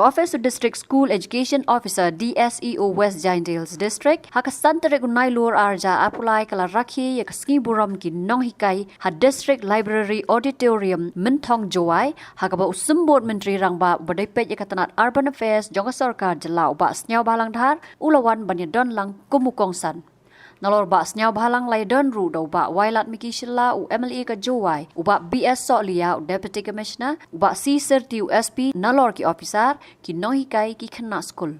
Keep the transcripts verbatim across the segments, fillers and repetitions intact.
Ka Office u District School Education Officer, D S E O, West Jaintia Hills District, ha ka san tarik u Nailur arhajar arphew lai ka la rakhe ïa ka sngi burom ki nonghikai ha District Library Auditorium, Mynthong, Jowai, ha kaba u Symbud Myntri Rangbah uba dei peit ïa ka tnat Urban Affairs jong ka sorkar jylla, u Bah Sniawbhalang Dhar, u la wan ban ïadon lang kum u kongsan. Nalor Bah Sniawbhalang la ïadon ruh da u Bah Wailadmiki Shylla, u M L A ka Jowai, u Bah B S Sohliya, u Deputy Commissioner, u Bah C Syrti, u S P, nalor ki officer, ki nonghikai, ki khynnah skul.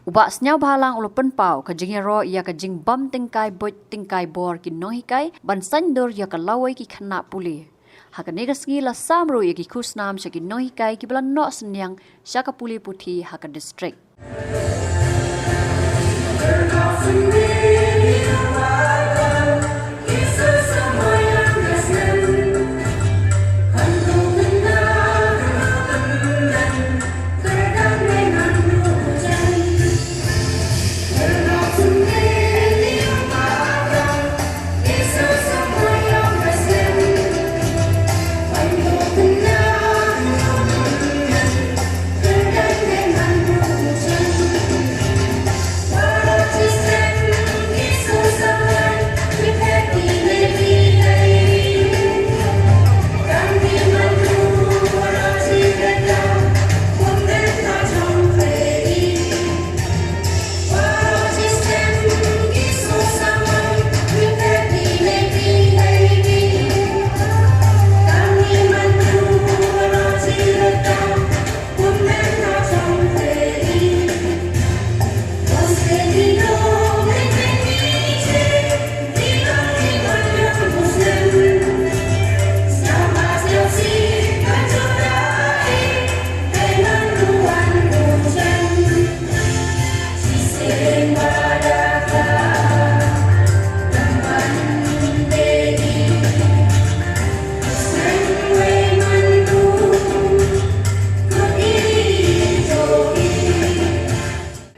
U Bah Sniawbhalang u la pynpaw ka jingïaroh ïa ka jingbym tyngkai buit tyngkai bor ki nonghikai ban saiñdur ïa ka lawei ki khynnah pule. Ha kane ka sngi la sam ruh ïa ki khusnam sha ki nonghikai kiba la noh synñiang sha ka pule puthi ha ka district.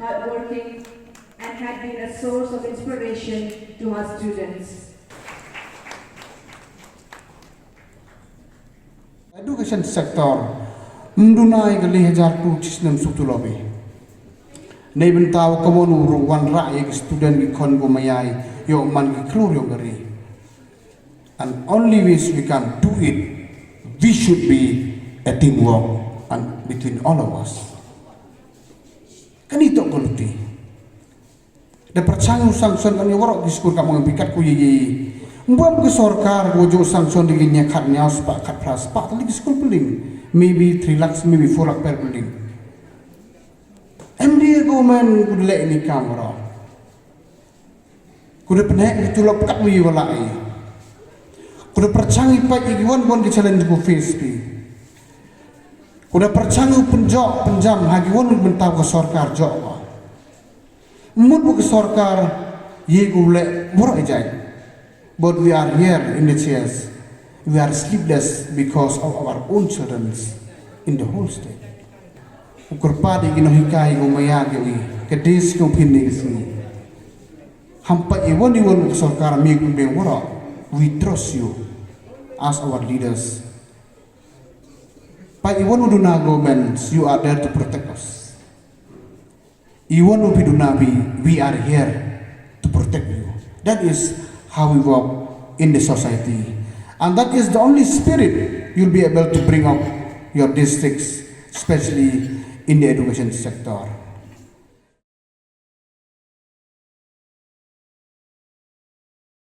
Hardworking and had been a source of inspiration to her students. Education sector ym duna ïa ka lai hajar klur shisnem shuh tu lobby. Neibynta u ka mon u ruh wanrah ïa ki student ki khon ko maya ïoh man ki klur ïong ka ri. And only ways we can do it, we should be a teamwork and between all of us. Kani tok ka luti. Da pyrchang u sanction kan ïa waroh ki skul ka mong bikat ku ïa ïa. Mbam ka sorkar ko ju sanction da ki nia khat nia spah khat phra spah tali ki skul building. Maybe three lakhs, maybe four lakh per building. M D A government ku leh ni kam waroh. Ku da pynhek ki tulop kat wi wala ai. Ku da pyrchang i pait i ki wan wan ki challenge ku face ki. Ku da pyrchang u pynjok pynjam ha ki wan mynta ka sorkar jok ko. Mut ba ka sorkar ye ku leh bor ejai. But we are here in the chairs. We are sleepless because of our own children in the whole state. U kyrpad ïa ki nonghikai ko maya ki wi ka dis ko phin ne ka sngi. Ham pat iwon iwon ka sorkar mi ku beng waroh. We trust you as our leaders. Pat iwon u duna government, you are there to protect us. Iwon u phi duna phi, we are here to protect you. That is how we work in the society. And that is the only spirit you'll be able to bring up your districts, especially in the education sector.